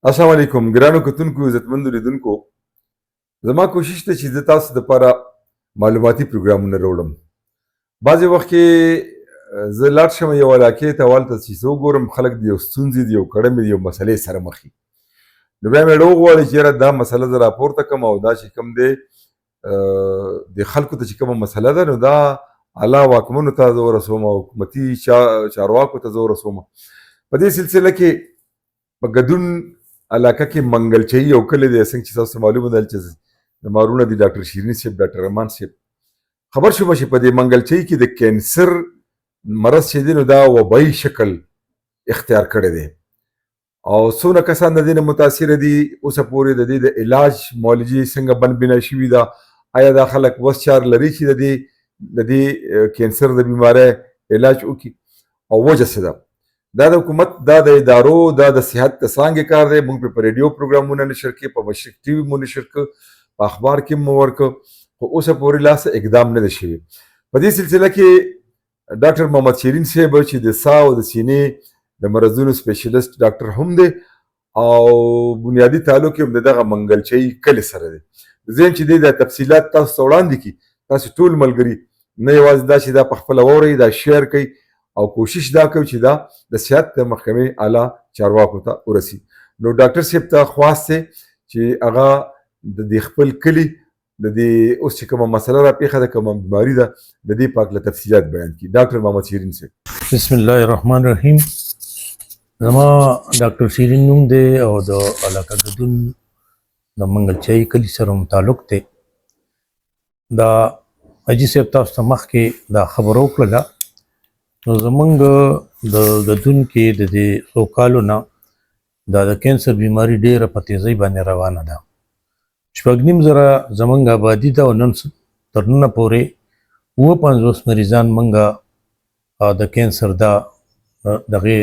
السلام علیکم ګرانو کتونکو، عزتمندو لیدونکو، زما کوشش دی چې زه تاسو دپاره معلوماتي پروګرامونه راوړم. بعضې وخت کې زه لاړ شم یو علاقې ته، هلته چې زه وګورم خلک د یو ستونزې، د یو کړمې، د یو مسلې سره مخ وي، نو بیا مې وغواړي چې یاره دا مسله زه راپورته کړم او دا چې کوم دی د خلکو ته چې کومه مسله ده، نو دا اعلی واکمنو ته زه ورسوم او حکومتي چارواکو ته زه ورسوم. په دې سلسله کې په ګدون علاقه کې منګلچي یو کلی دی، څنګه چې تاسو معلومه ده چې زما وروڼه دي ډاکټر شیرین صاحب، ډاکټر رحمان صاحب. خبر شوم چې په دې منګلچي کې د کینسر مرض چې دی نو دا وبایي شکل اختیار کړی دی او څونه کسان د دې نه متاثر دي، اوسه پورې د دې د علاج معالجې څنګه بند بنا شوي ده، آیا دا خلک وس چار لري چې د دې کینسر د بیمارۍ علاج وکړي او وجه څه ده؟ دا د حکومت، دا د ادارو، دا د صحت د څانګې کار دی. موږ په ریډیو پروګرامونه نشر کړي، په مشرق ټي وي مو نشر کړ، په اخبار کې مو ورکړ، خو اوسه پورې لا څه اقدام نه دی شوی. په دې سلسله کې ډاکټر محمد شیرین صاحب چې د ساه او د سینې د مرضونو سپیشلیست ډاکټر هم دی او بنیادي تعلق یې هم د دغه منګلچي کلي سره دی، زه یم چې دی دا تفصیلات تاسو ته وړاندې کړي. تاسو ټول ملګري نه یوازې دا چې دا په خپله واورئ، دا share کړئ او کوشش دا کوي چې دا د صحت د محکمې اعلی چارواکو ته ورسي. نو ډاکټر صاحب ته خواست دی چې هغه د دې خپل کلي د دې اوس چې کومه مسله را پېښه ده، کومه بیماري ده، د دې په هکله تفصیلات بیان کړي. ډاکټر محمد شیرین صاحب. بسم الله الرحمن الرحیم. زما ډاکټر شیرین نوم دی او د علاقه ګدون د منګلچای کلي سره هم تعلق دی. دا حاجي صاحب تاسو ته مخکې دا خبره وکړله. نو زمونږ د ګدون کې د دې څو کالو نه دا د کینسر بیماري ډېره په تیزۍ باندې روانه ده. 6,500 زمونږ آبادي ده او نن تر ننه پورې 57 مریضان مونږ د کینسر دا دغې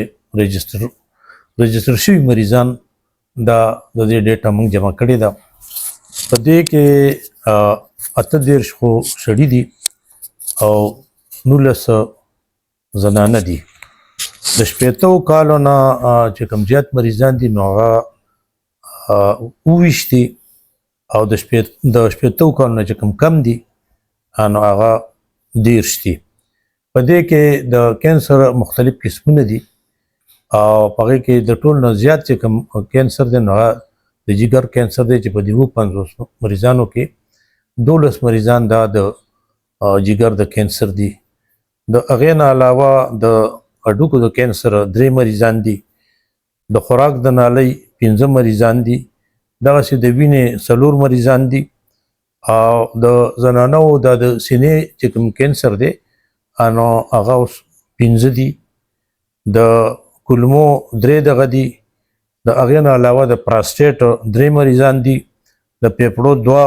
رجسټر شوي مریضان دا د دې ډیټا مونږ جمع کړې ده. په دې کې 38 خو سړي دي او 19 زنانه دي. د 60 کالو نه چې کوم زیات مریضان دي نو هغه 27 دي او د 60 کالو نه چې کوم کم دي نو هغه 30 دي. په دې کې د کینسر مختلف قسمونه دي او په هغې کې د ټول نه زیات چې کوم کینسر دی نو هغه د جګر کینسر دی چې په دې 57 مریضانو کې 12 مریضان دا د جګر د کینسر دي. د هغې نه علاوه د هډوکو د کینسر درې مریضان دي، د خوراک د نالۍ پنځه مریضان دي، دغسې د وینې څلور مریضان دي او د زنانو د سینې چې کوم کینسر دی نو هغه اوس پنځه دي، د کولمو درې دغه دي، د هغې نه علاوه د پراسټیټ درې مریضان دي، د پیپړو دوه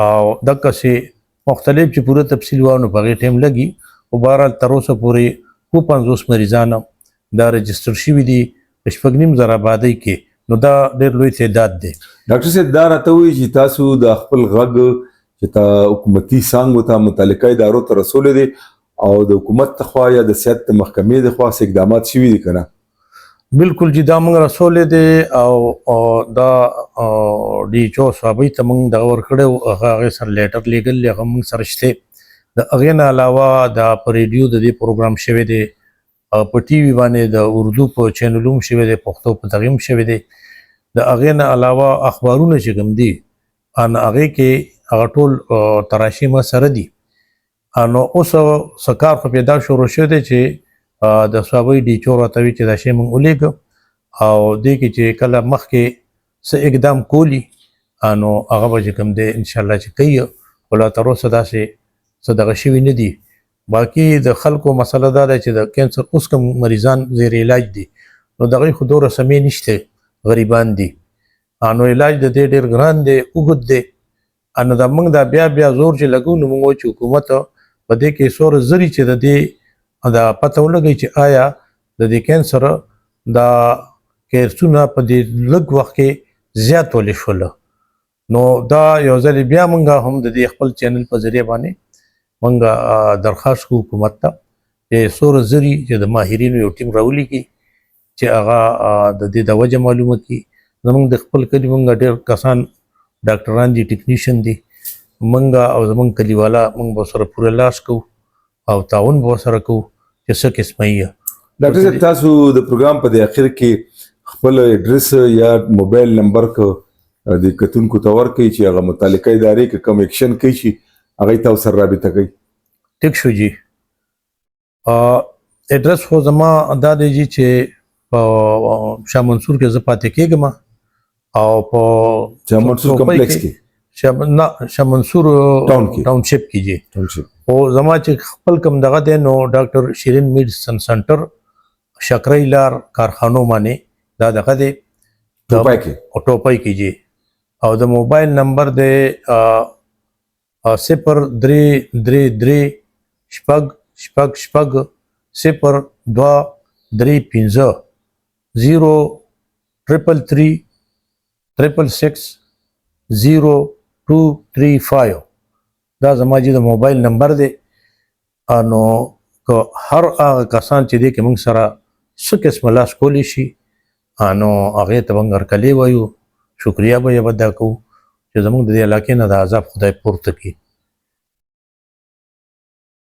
او دقسې مختلف چې پوره تفصیل وایو نو په هغې ټایم لګي. خو بهرحال تر اوسه پورې 57 مریضان دا رجسټر شوي دي په 6,500 آبادۍ کې، نو دا ډېر لوی تعداد دی. ډاکټر صاحب، دا راته ووایي چې تاسو د خپل غږ چې تا حکومتي څانګو ته، متعلقه ادارو ته رسولی دی او د حکومت خوا یا د صحت د محکمې د خوا څه اقدامات شوي دي که نه؟ بالکل جی، دا موږ رسولې دی او دا ډي ایچ او صاحبۍ ته موږ دغه ورکړی و، هغه هغې سره letter لېږلی، هغه موږ سره شته. د هغې نه علاوه دا په ریډیو د دې پروګرام شوی دی، په ټي وي باندې د اردو په چینلو هم شوی دی، پښتو په دغې هم شوی دی. د هغې نه علاوه اخبارونه چې کوم دي ان هغې کې هغه ټول تراشې ما سره دي. نو اوس څه کار خو پیدا شروع شوی دی چې د صوابۍ ډي ایچ او راته وي چې دا شی موږ ولیږه او دې کې چې کله مخکې څه اقدام کولی نو هغه به چې کوم دی انشاءالله چې کوي، خو لا تر اوسه داسې څه دغه شوي نه دي. باقي د خلکو مسله دا ده چې د کینسر اوس کوم مریضان زیر علاج دي نو د هغوی خو دومره سمې نشته، غریبان دي، نو علاج د دې ډېر ګران دی، اوږد دی. نو دا موږ دا بیا بیا زور چې لګو نو موږ وایو چې حکومت په دې کې څومره زري چې د دې دا پته ولګوي چې آیا د دې کینسر دا کیسونه په دې لږ وخت کې زیات ولې شول. نو دا یو ځل بیا موږ هم د دې خپل چینل په ذریعه باندې موږ درخواست کوو حکومت ته چې څومره زري چې د ماهرینو یو ټیم راولېږي چې هغه د دې د وجه معلومه کړي. زمونږ د خپل کلي مونږ ډېر کسان ډاکټران دي، ټکنیشن دي، مونږ او زمونږ کلیوالا مونږ به سره پوره لاس کوو او تعاون به سره کوو چې څه قسمه یې. ډاکټر صاحب، تاسو د پروګرام په دې اخر کې خپل اډرس یا موبایل نمبر که د کتونکو ته ورکړئ چې هغه متعلقه ادارې که کوم اکشن کوي چې هغه تاسو سره رابطه کوي. ټیک شو جی. اډرس خو زما دا دی جی چې په شاه منصور کې زه پاتې کېږم او په شاه منصور کمپلیکس کې؟ نه، شاه منصور ټاون کې، ټاونشپ کې جی. ټاونشپ. او زما چې خپل کم دغه دی نو ډاکټر شیرین میډیسن سنټر، شکرۍ لار، کارخانو باندې دا دغه دی. ټوپای کې. او ټوپای کې جی. او د موبایل نمبر دی 0333 666 60235، 0333 666 0235. دا زما جی د موبایل نمبر دی. نو که هر هغه کسان چې دی کې موږ سره څه قسمه لاس کولی شي، نو هغې ته موږ هرکلی وایو، شکریه به یې ادا کوو چې زموږ د دې علاقې نه د عذاب خدای پورته کړي.